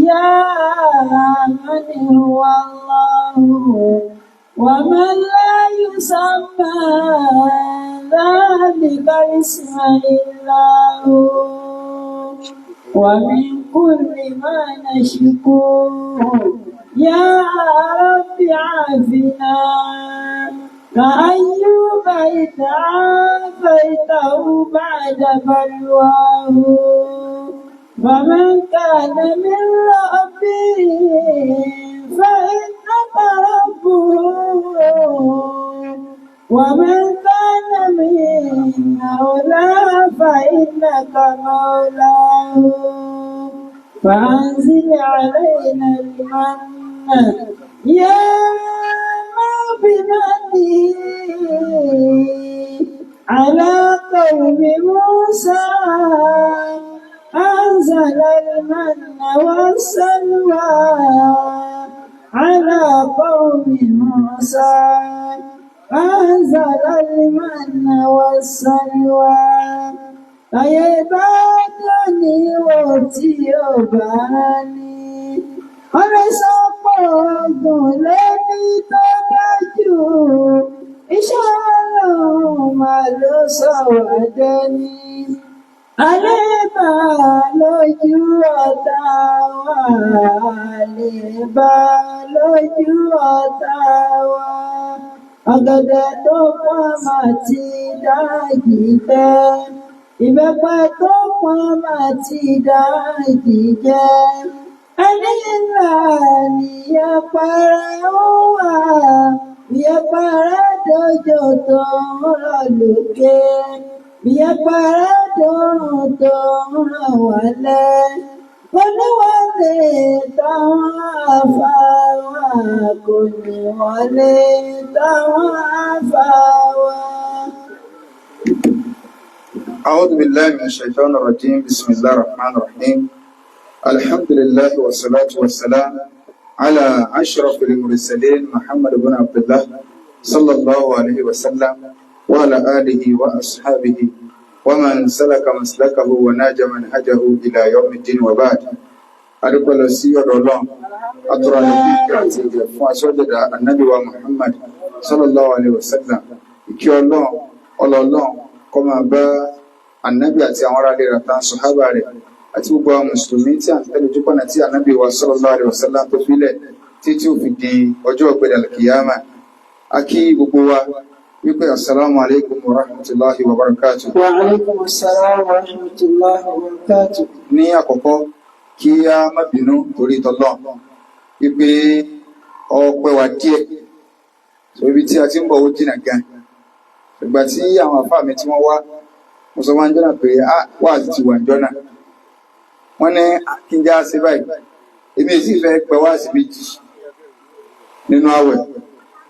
يا من هو الله ومن لا يسمى ذلك الاسم إلا هو. ومن كل ما نشكو يا رب عافنا، كأيوب إذ عافيته بعد بلواه. فمن كان من ربه فإنك ربه، ومن كان من مولاه فإنك مولاه. فأنزل علينا المن يا من بمنه على قوم موسى أنزل المن والسلوى على قوم موسى، أنزل المن والسلوى. Ayé bá dání wò tí ó bá ní. Ọlọ́sọ̀pọ̀ ogun lẹ́ni tó dájú. Iṣẹ́ Ọlọ́run máa ló sọ wá dání. Àlébà lójú ọ̀tá wa, àlébà lójú ọ̀tá wa. Ọ̀gẹ̀dẹ̀ tó pọ́n máa ti dájì tẹ́. Ìbẹ́pẹ tó pọ́n máa ti dájì jẹ́. Ẹni ńlá ni yẹpẹrẹ ń wà. Yẹpẹrẹ dojo tó ń rọ̀ lókè. Yẹpẹrẹ dòrùn tó ń rọ̀ wálẹ̀. Kò ní wọlé táwọn àfáwà, kò ní wọlé táwọn àfáwà. أعوذ بالله من الشيطان الرجيم. بسم الله الرحمن الرحيم. الحمد لله والصلاة والسلام على أشرف المرسلين محمد بن عبد الله صلى الله عليه وسلم وعلى آله وأصحابه ومن سلك مسلكه ونهج منهجه إلى يوم الدين، وبعد. Adúpẹ́ lọ sí ọ̀dọ̀ Ọlọ́run, atọ́rọ àlékún ìkẹ́ àti ìgẹ̀ fún aṣọ́jọ̀dá Ànábì wa Muhammad sallallahu alayhi wa sallam. Ìkẹ́ Ọlọ́run, ọlọ́ọ̀lọ́run kó máa bá Ànábì àti àwọn ará ilé rẹ̀ àtàwọn sọ̀hábà rẹ̀ àti gbogbo àwọn mùsùlùmí tí à ń tẹ̀lé ojúpọ̀nà tí Ànábì wa sallallahu alayhi wa sallam tó filẹ̀ títí ó fi di ọjọ́ ọ̀gbẹ̀dẹ̀ alkiyama. A kí gbogbo wa wípé assalamu alaikum wa rahmatullahi wa barakatuh. Wa alaikum assalam wa rahmatullahi wa barakatuh. Ní àkọ́kọ́, kí á má bínú torí tọlọ́n wípé ọpẹ́ wa díẹ̀. So ibi tí a ti ń bọ̀, ó jìnà gan. Ìgbà tí àwọn àfáà mi tí wọ́n wá, mo sọ wọn jọ́nà pé á wà ti wà jọ́nà, wọ́n ní kí n já sí báyìí. Èmi sì fẹ́ pẹ́ wá sí méjì nínú àwẹ̀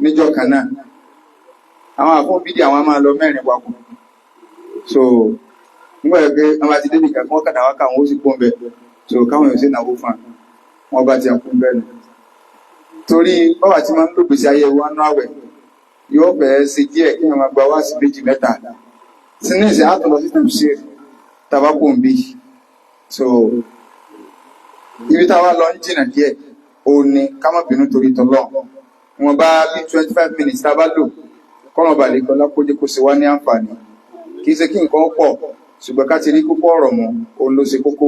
níjọ́ kan náà. Àwọn àfọ́n bídí àwọn máa lọ mẹ́rin papọ̀. So nígbà yẹn pé wọ́n bá ti débi kan, kí wọ́n kàdà wá káwọn ó sì kún bẹ́ẹ̀. So káwọn èèyàn sì náwó fún wọn bá ti kún bẹ́ẹ̀ nù, torí báwa ti máa ń lò gbèsè ayé wa nú àwẹ̀ yóò fẹ́ ṣe díẹ̀ kí wọ́n máa gba wá sí méjì mẹ́ta sínú ìsìn àtọ̀ lọ sí tafsir tabako ń bí. So ibi táwa lọ ń jìnnà díẹ̀, òun ni ká má bínú torí tọlọ́ wọn bá bí 25 minutes tá a bá lò kọ́nà balẹ̀ kọ́lá kó jẹ́ kó ṣe wá ní àǹfààní. Kì í ṣe kí nǹkan pọ̀, ṣùgbọ́n ká ti rí kókó ọ̀rọ̀ mọ́, òun ló ṣe kókó.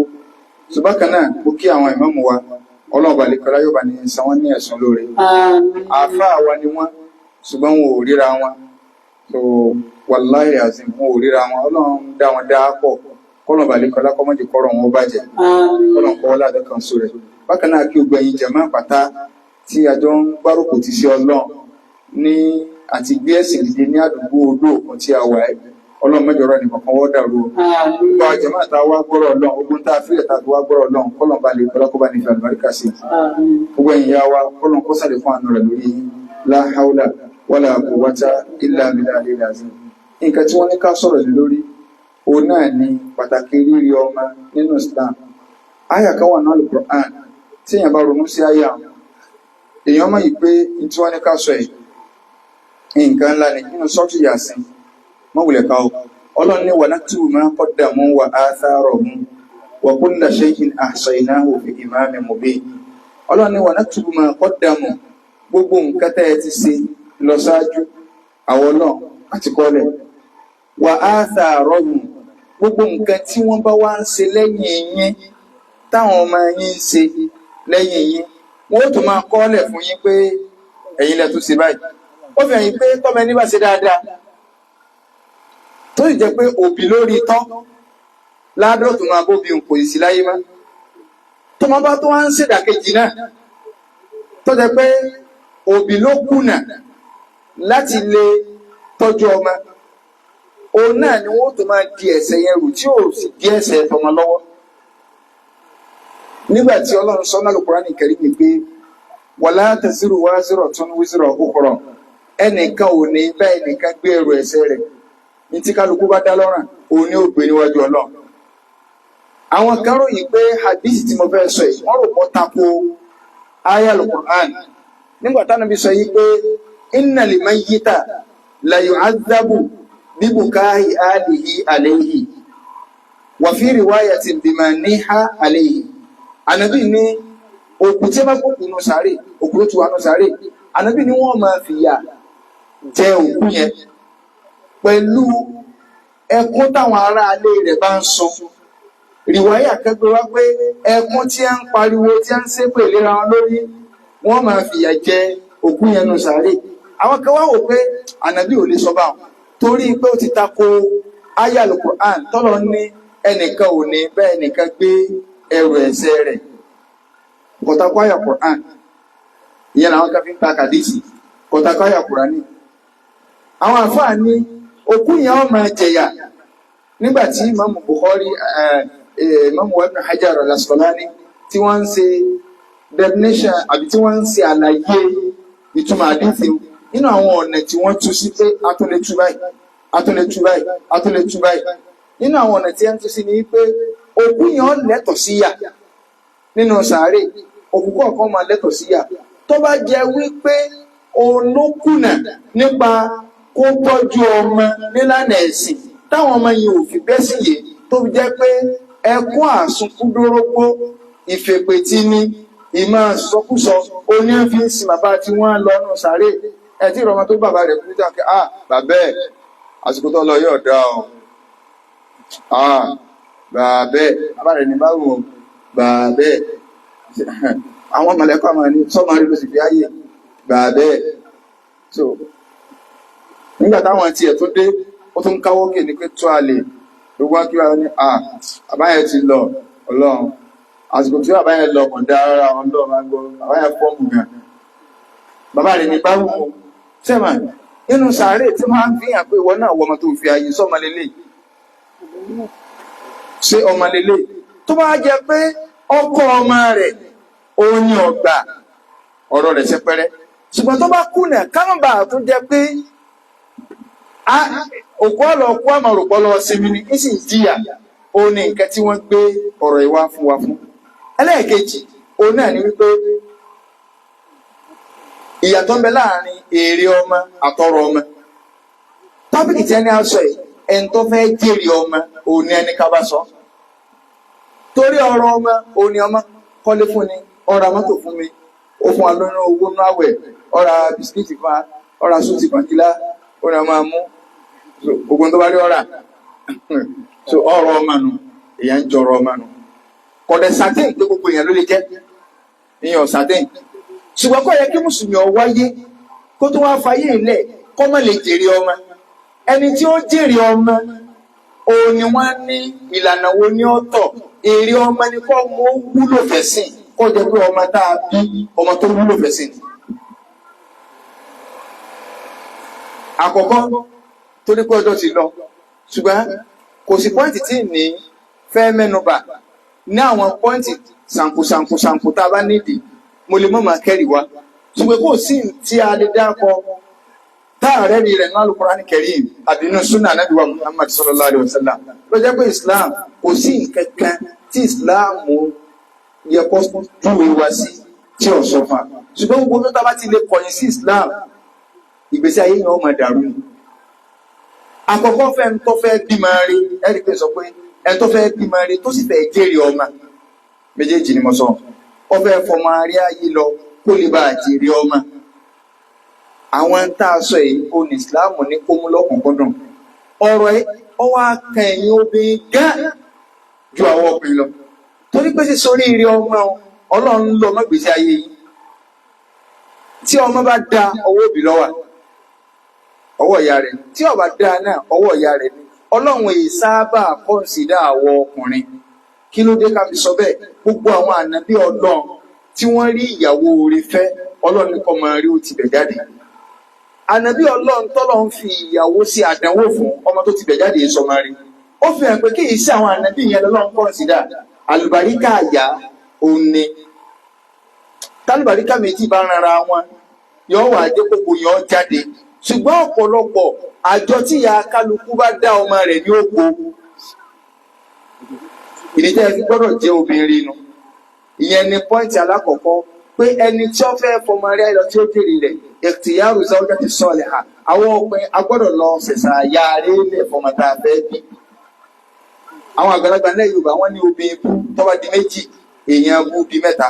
Ṣùgbọ́n kan náà, mo kí àwọn ìmáàmù wa. Ọlọ́run balẹ̀ kọ́lá yóò bá ní san wọ́n ní ẹ̀san lóore. Àáfàá wa ni wọ́n, ṣùgbọ́n wọn ò ríra wọn. So wàláhì azim, wọn ò ríra wọn. Ọlọ́run dá wọn dá pọ̀. Kọ́nà balẹ̀ kọ́lá kọ́mọ́jì kọ́rọ̀ wọn ó bàjẹ́, kọ́nà kọ́ ládàá kan sórí rẹ̀. Bákan náà, kí gbogbo ẹ̀yin jàmáà pátá tí a jọ ń gbárùkù ti ṣe Ọlọ́run ní àti gbé ẹ̀sìn dìde ní àdúgbò odò òkun tí a wà ẹ́, Ọlọ́run mẹ́jọ rẹ̀ nìkan kan wọ́n dàrú o. Gbogbo àwọn jàmáà tá a wá gbọ́rọ̀ Ọlọ́run, ogun tá a fílẹ̀ tá a fi wá gbọ́rọ̀ Ọlọ́run, kọ́lọ́n bá lè kọ́lá kó bá ní fi àlùbáríkà sí i. Gbogbo ẹ̀yin yá wa, kọ́lọ́n kó sàlẹ̀ fún àánú rẹ̀ lórí yín. La hawla wala quwwata illa billahi azim. Nǹkan tí wọ́n ní ká sọ̀rọ̀ lé lórí, òun náà ni pàtàkì rírí ọmọ nínú Islam. Àyà kan wà náà Al-Qur'an tí èèyàn bá ronú sí àyà, èèyàn mọ̀ yìí pé ní tí wọ́n ní ká sọ yìí, nǹkan ńlá ni. Nínú sọ́ọ̀tù Yàsín, mọ̀wùlẹ̀ ká o, Ọlọ́run ní wa naktubu ma qaddamu wa atharahum. Wa kulla shay'in ahsaynahu fi imamin mubin. Ọlọ́run ní wa naktubu ma qaddamu, gbogbo nǹkan tẹ́ ẹ ti ṣe lọ ṣáájú, àwọn Ọlọ́run àti kọ́lẹ̀. Wa atharahum, gbogbo nǹkan tí wọ́n bá wá ń ṣe lẹ́yìn yín, táwọn ọmọ yín ń ṣe lẹ́yìn yín, wọ́n ó tún máa kọ́lẹ̀ fún yín pé ẹ̀yin lẹ tún ṣe báyìí. Ó fi hàn yín pé tọ́mọ ẹni bá ṣe dáadáa, tó sì jẹ́ pé òbí lórí tán, ládọ́tún máa bóbi kò sí láyé má. Tọ́mọ bá tó wá ń ṣèdàkejì náà, tó jẹ́ pé òbí ló kùnà láti lè tọ́jú ọmọ, òun náà ni wọ́n tó máa di ẹ̀ṣẹ̀ yẹn rù, tí ò sì di ẹ̀ṣẹ̀ tọmọ lọ́wọ́. Nígbà tí Ọlọ́run sọ náà Al-Qur'ani Karim pé wala taziru waziratun wizra ukhra, ẹnìkan ò ní bá ẹnìkan gbé ẹrù ẹ̀ṣẹ̀ rẹ̀. Ní tí kálukú bá dá lọ́rùn, òun ni ó gbé níwájú Ọlọ́run. Àwọn kan ròyìn pé hadith tí mo fẹ́ sọ yìí, wọ́n rò pọ̀ tako aya Al-Qur'an. Nígbà táwọn bí sọ yìí pé innal mayyita la yu'adhabu bibukahi alihi alayhi wa fi riwayatin bima niha alayhi. Ànábì ní òkú tí a bá gbókùn nù sáré, òkú tó ti wà nù sáré, Ànábì ní wọ́n máa fìyà jẹ òkú yẹn pẹ̀lú ẹkún táwọn aráalé rẹ̀ bá ń sun. Rìwáyà kẹgbẹ́ wá pé ẹkún tí a ń pariwo, tí a ń ṣépè léra wọn lórí, wọ́n máa fìyà jẹ òkú yẹn nù sáré. Àwọn kan wá wò pé Ànábì ò lè sọ báwọn, torí pé ó ti tako aya Al-Qur'an tọ́lọ ní ẹnìkan ò ní bẹ́ẹ̀ ẹnìkan gbé ẹrù ẹ̀ṣẹ̀ rẹ̀. Kò tako aya Qur'an, ìyẹn làwọn kan fi ń ta kàdísì, kò tako aya Qur'ani. Àwọn àfáà ní òkú yẹn ó máa jẹyà. Nígbà tí Imam Bukhari, Imam Ibn Hajar al-Asqalani, tí wọ́n ń ṣe definition àbí tí wọ́n ń ṣe àlàyé ìtumọ̀ àdínsì, nínú àwọn ọ̀nà tí wọ́n tú sí pé a tún lè tú báyìí, a tún lè tú báyìí, a tún lè tú báyìí, nínú àwọn ọ̀nà tí wọ́n tú sí ni pé òkú yẹn ó lẹ́tọ̀ọ́ sí yà nínú sàárè. Òkú kọ̀ọ̀kan máa lẹ́tọ̀ọ́ sí yà tó bá jẹ́ wípé òun ló kùnà nípa kó tọ́jú ọmọ nílànà ẹ̀sìn, táwọn ọmọ yìí ò fi bẹ́ sí yé, tó fi jẹ́ pé ẹkún àsunkúndórógbó, ìfèpètì ni, ìmọ̀ sọkúsọ oní fi ń sin bàbá tí wọ́n lọ nù sàárè. Ẹ tí ìrọmọ tó bàbá rẹ̀ kú tàbí ah bàbá ẹ̀ àsìkò tó lọ yóò dá o, ah bàbá ẹ̀, bàbá rẹ̀ ní báwo, bàbá ẹ̀, àwọn mọ̀lẹ́kọ̀ àmọ́ ní sọ́mọ rí ló sì fi ayé bàbá ẹ̀. So nígbà táwọn tiẹ̀ tó dé, ó tún káwọ́ kè ní pé tó a lè gbogbo wa kí wa ní à bàbá yẹn ti lọ, Ọlọ́run, àsìkò tí bàbá yẹn lọ kàn dá rárá. Ọlọ́run máa ń gbọ́ bàbá yẹn fọ́ọ̀mù gan, bàbá rẹ̀ ní báwù o. Sẹ́mà nínú sàárè tí wọ́n á fi hàn pé ìwọ náà wọ ọmọ tó fi ayé sọ́mọ lélẹ̀, ṣé ọmọ lélẹ̀? Tó bá jẹ́ pé ọkọ ọmọ rẹ̀ òun ni ọgbà ọ̀rọ̀ rẹ̀ sẹ́pẹ́rẹ́, ṣùgbọ́n tó bá kùnà kámọ́bà tó jẹ́ pé òkú ọ̀lọ́ kú àmọ̀rùpọ̀ lọ sinmi ni ń sì ń jìyà, òun ni nǹkan tí wọ́n gbé ọ̀rọ̀ ìwá fún wa fún. Ẹlẹ́ẹ̀kejì, òun náà ni wípé ìyàtọ̀ ń bẹ láàrin èrè ọmọ àtọrọ ọmọ. Tọ́pìkì tí ẹni á sọ yìí, ẹni tó fẹ́ jèrè ọmọ òun ni ẹni ká bá sọ. Torí ọrọ̀ ọmọ òun ni ọmọ kọ́lé fún ni, ọ̀rọ̀ mọ́tò fún mi, ó fún wa lóyún owó nú àwẹ̀, ọ̀rà bisikíìtì fún wa, ọ̀rà súùtì kọ̀ǹkìlá, ó ní ọmọ mú ogun tó bá rí ọ̀rà. So ọ̀rọ̀ ọmọ nù, èèyàn ń jọrọ ọmọ nù. Kọ̀dẹ̀ sàtẹ́ǹ pé gbogbo èèyàn ló lè jẹ́ èèyàn sàtẹ́ǹ, ṣùgbọ́n kò yẹ kí mùsùlùmí ọ wáyé kó tó wá fayé ilẹ̀ kó má lè jèrè ọmọ. Ẹni tí ó jèrè ọmọ òun ni wọ́n ní ìlànà wo ni ó tọ̀. Èrè ọmọ ni kó mọ wúlò fẹ̀sìn, kó jẹ́ pé ọmọ tá a bí, ọmọ tó wúlò fẹ̀sìn ni. Àkọ́kọ́, torí pé ọjọ́ ti lọ, ṣùgbọ́n kò sí pọ́ìntì tí ní fẹ́ mẹ́nubà ní àwọn pọ́ìntì ṣàǹkù ṣàǹkù ṣàǹkù tá a bá nídìí, mo lè mọ̀ máa kẹ́rì wá, ṣùgbọ́n kò sí tí a lè dákọ táàrẹ́ rí rẹ̀ nínú Al-Qur'an Karim àbí nínú súnà Ànábì wa Muhammad sallallahu alayhi wa sallam. Ló jẹ́ pé Islam, kò sí nǹkan kan tí Islam yẹ kó júwe wá sí tí ò sọ fún wa. Ṣùgbọ́n gbogbo tó bá ti lè kọ̀yìn sí Islam, ìgbésí ayé yẹn ó máa dàrú ni. Àkọ́kọ́, fẹ́ ń tọ́ fẹ́ bímọ rí, ẹ̀rí pé sọ pé Ẹni tó fẹ́ bímọ rí tó sì fẹ́ jèrè ọmọ, méjèèjì ni mo sọ. Ó fẹ́ fọmọ rí ayé lọ kó lè bá jèrè ọmọ. Àwọn tá a sọ yìí ó ní Islam ní kó mú lọ́kùnkúndùn. Ọ̀rọ̀ ẹ ọ wá kan ẹ̀yin obìnrin gán ju àwọn ọkùnrin lọ, torí pé sísọ oríire ọmọ Ọlọ́run lọ mọ́gbèsè ayé yìí. Tí ọmọ bá da, ọwọ́ òbí ló wà, ọwọ́ ìyá rẹ̀. Tí ó bá da náà, ọwọ́ ìyá rẹ̀ ni. Ọlọ́run èyí sábà consider àwọ̀ ọkùnrin. Kí ló dé ká fi sọ bẹ́ẹ̀? Gbogbo àwọn ànábì Ọlọ́run tí wọ́n rí ìyàwó orí fẹ́, Ọlọ́run ní kọ́ máa rí ó ti bẹ̀ jáde. Ànábì Ọlọ́run tọ́lọ́run fi ìyàwó sí àdánwò fún, ọmọ tó ti bẹ̀ jáde sọ máa rí. Ó fi hàn pé kí ìṣe àwọn ànábì yẹn lọ́lọ́run consider. Àlùbáríkà àyà òun ni. Tálùbáríkà méjì bá rara wọn, yọ wà jẹ́ gbogbo yọ jáde. Ṣùgbọ́n ọ̀pọ̀lọpọ̀ àjọ tí ìyá kálukú bá dá ọmọ rẹ̀ ní oko, ìdí tẹ́ fi gbọ́dọ̀ jẹ́ obìnrin nu. Ìyẹn ni point alákọ̀ọ́kọ́, pé ẹni tí ó fẹ́ fọmọ rẹ̀ lọ tí ó jèrè rẹ̀, ikhtiyaru zawjati saliha. Àwọn ọkùnrin a gbọ́dọ̀ lọ ṣẹ̀ṣà ya rélẹ̀ fọmọ tá a fẹ́ bí. Àwọn àgbàlagbà nílẹ̀ Yorùbá, wọ́n ní obìnrin bú tó bá di méjì, èèyàn bú bí mẹ́ta,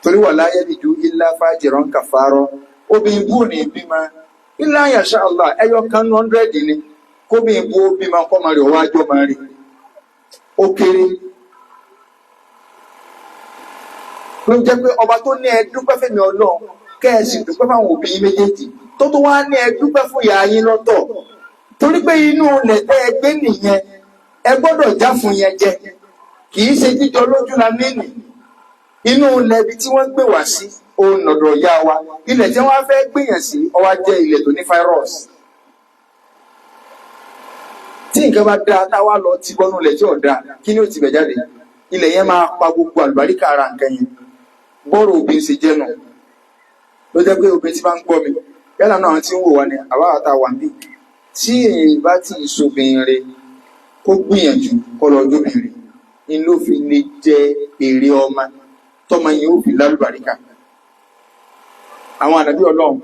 torí wala yalidu illa fajiran kafara. Obìnrin bú ní bímọ illa yasha Allah, ẹyọ kan ní 100 ni kóbìnrin bú ó bímọ, kọ́mọ rẹ̀ ọwọ́ àjọ máa rí ó kéré. Ló jẹ́ pé ọba tó ní ẹ dúpẹ́ fẹ́mi Ọlọ́run, kẹ́ ẹ sì dúpẹ́ fáwọn òbí yín méjèèjì, tó tó wá ní ẹ dúpẹ́ fún ìyá yín lọ́tọ̀, torí pé inú ilẹ̀ tẹ́ ẹ gbé nìyẹn, ẹ gbọ́dọ̀ já fún yẹn jẹ. Kì í ṣe jíjọ lójú la mínì. Inú ilẹ̀ ibi tí wọ́n gbé wá sí òun lọ́dọ̀ ìyá wa. Ilẹ̀ tí wọ́n fẹ́ gbìyàn sí, ó wá jẹ́ ilẹ̀ tó ní fáírọ́ọ̀sì. Tí nǹkan bá dáa, táwa lọ ti bọ́nú ilẹ̀ tí ò dáa, kí ni ó ti bẹ̀ jáde? Ilẹ̀ yẹn máa pa gbogbo àlùbáríkà ara nǹkan yẹn. Bọ́rọ̀ obìnrin ṣe jẹ́ nù. Ló jẹ́ pé obìnrin tí bá ń gbọ́ mi, yálà náà àwọn tí ń wò wá ni àwa àtàwà ń bí, tí èyí bá ti ìsobìnrin, kó gbìyànjú kó lọ jóbìnrin ni, ló fi lè jẹ èrè ọmọ tọmọ yẹn ó fi lálùbáríkà. Àwọn ànábì Ọlọ́run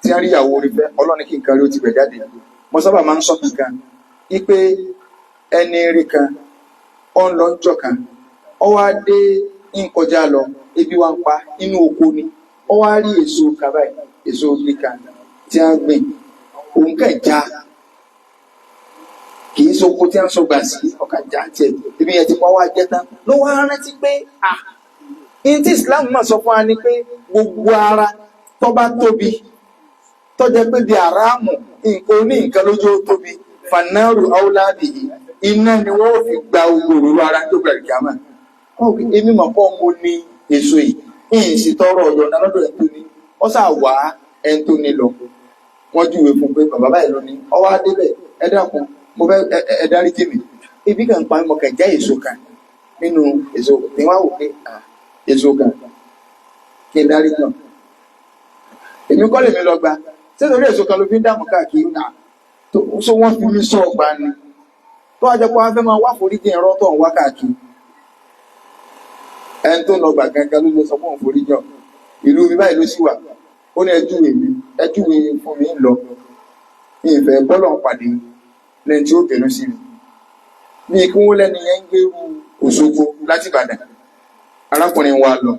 tí wọ́n rí ìyàwó orí fẹ́, Ọlọ́run ní kí nǹkan rí ó ti bẹ̀ jáde. Mo sábà máa ń sọ kankan wípé ẹni rí kan ó ń lọ ńjọ́ kan, ó wá dé ń kọjá lọ, ebi wá ń pa. Inú oko ni ó wá rí èso kan báyìí, èso igi kan tí wọ́n gbìn. Òun kàn já, kì í soko tí wọ́n sọ gbà sí ọkàn já tiẹ̀, ibi yẹn ti pa wá jẹ́ tán. Ló wá rántí pé à ní tí Islam máa sọ fún wa ni pé gbogbo ara tó bá tóbi, tó jẹ́ pé bí aráàmù nǹkan oní nǹkan lójú ó tóbi, fanáàrù áúláàbì yìí, iná ni wọ́n fi gba gbogbo òróró ara tó gbàgbé kíámà. Èmi mọ̀ kọ́ mo ní èso yìí, ìyìn sì tọrọ ọ̀yọ̀ǹda lọ́dọ̀ ẹ̀ tó ní. Ó sà wá ẹni tó ní lọ, wọ́n júwe fún pé bàbá báyìí ló ní. Ọwọ́ adébẹ̀, ẹ dákun, mo fẹ́ ẹ dárí jì mí, ibi kan pa mí, mo kàn já èso kan nínú èso ní. Wá wò pé èso kan, kí n dárí jàn èmi kọ́ lèmi lọ gba. Ṣé torí èso kan ló fi ń dààmú káàkiri náà tó so wọ́n fi mí sọ ọgbà ni, tó wá jẹ́ pé wọ́n fẹ́ máa wá foríjì ẹ̀rọ tó ń wá káàkiri? Ẹni tó lọ gbà gangan ló lè sọ fún òun foríjì. Ìlú mi báyìí ló sì wà. Ó ní ẹjúwe mi, ẹjúwe fún mi ń lọ, mi ìfẹ́ bọ́lọ̀ ń pàdé lẹ́ni tí ó bínú sí mi. Bí kí wọ́n lẹ́ni yẹn ń gbèrú Òṣogbo láti Ìbàdàn, arákùnrin wa lọ.